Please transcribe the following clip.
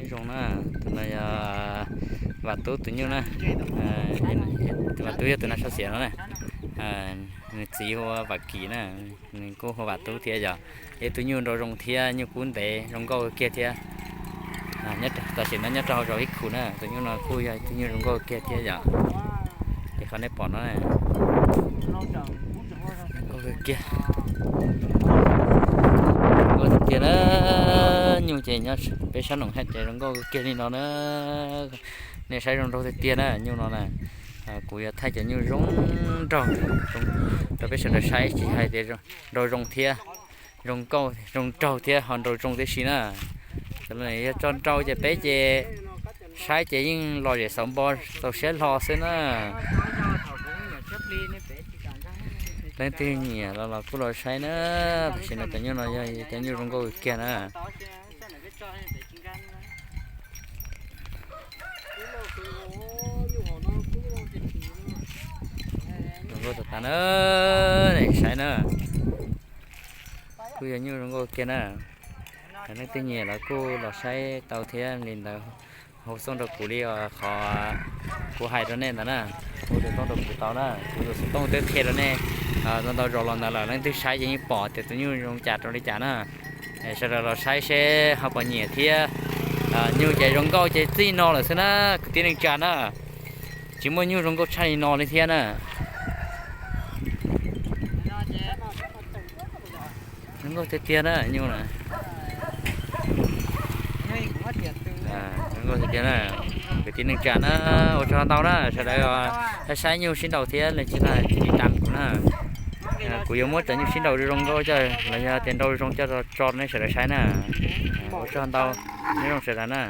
Zoo na, tus no yog Vam Tub tus nyuj na. Vam Tub yog tus no sab xiav no na. Nws txiv hu ua Vam Kim na, nws kuj hu Vam Tub thiab yom. Yog tus nyuj nraug zoo thiab nyuj kub ntev zoo nkauj kiag thiab. Tam sim no nyob rau hauv zos Vib Khus na, tus nyuj no kuj yog tus nyuj zoo nkauj kiag thiab yom. Ces qhov nej pom no zoo nkauj kiag. Zoo nkauj tiag tiag na, nyuj ces nyob peb sab Noom Haj ces zoo nkauj kiag li no na. Nej saib zoo nraug tiag tiag na nyuj no na. Kuv yuav thaij cov nyuj zoo nraug rau peb sawv daws saib, tsis hais tias nraug zoo thiab, zoo nkauj zoo nraug thiab ho nraug zoo tib si na. Yog tso nrau ces peb ces saib ces yeej lom zem xauv npo, txaus siab hlo xwb na. Leej twg nyiam los los kuj los saib na. Tam sim no cov nyuj no yog cov nyuj zoo nkauj kiag na. Zoo nkauj tas tas na, saib na. Kuj yog nyuj zoo nkauj kiag na. Leej twg nyiam los kuj los saib tau thiab. Li ntawd hu xov tooj rau kuv li qhov kuv hais rau nej ntawd na. Hu xov tooj rau kuv tau na, kuv yuav xov tooj twb qhia rau nej ntau ntau zaus los ntawd lawm, leej twg saib ces yeej pom tias tus nyuj zoo cas rau li cas na. Sawv daws los saib seb ho puas nyiam thiab. Nyuj ces zoo nkauj ces txij no lawm xwb na kwv tij neej tsa na. Tsis muaj nyuj zoo nkauj tshaj li no li thiab na. Zoo nkauj tiag tiag na nyuj na. Zoo nkauj tiag tiag na. Kwv tij neej tsa na, ua tsaug ntau na sawv daws saib nyuj sib nraus thiab leej tsis tau tiv tas kuv na. Kuv yuav muab cov nyuj sib nraus zoo nkauj coj los yog tias nraus zoo coj tso nej sawv daws saib na. Ua tsaug ntau, nyob zoo sawv daws na.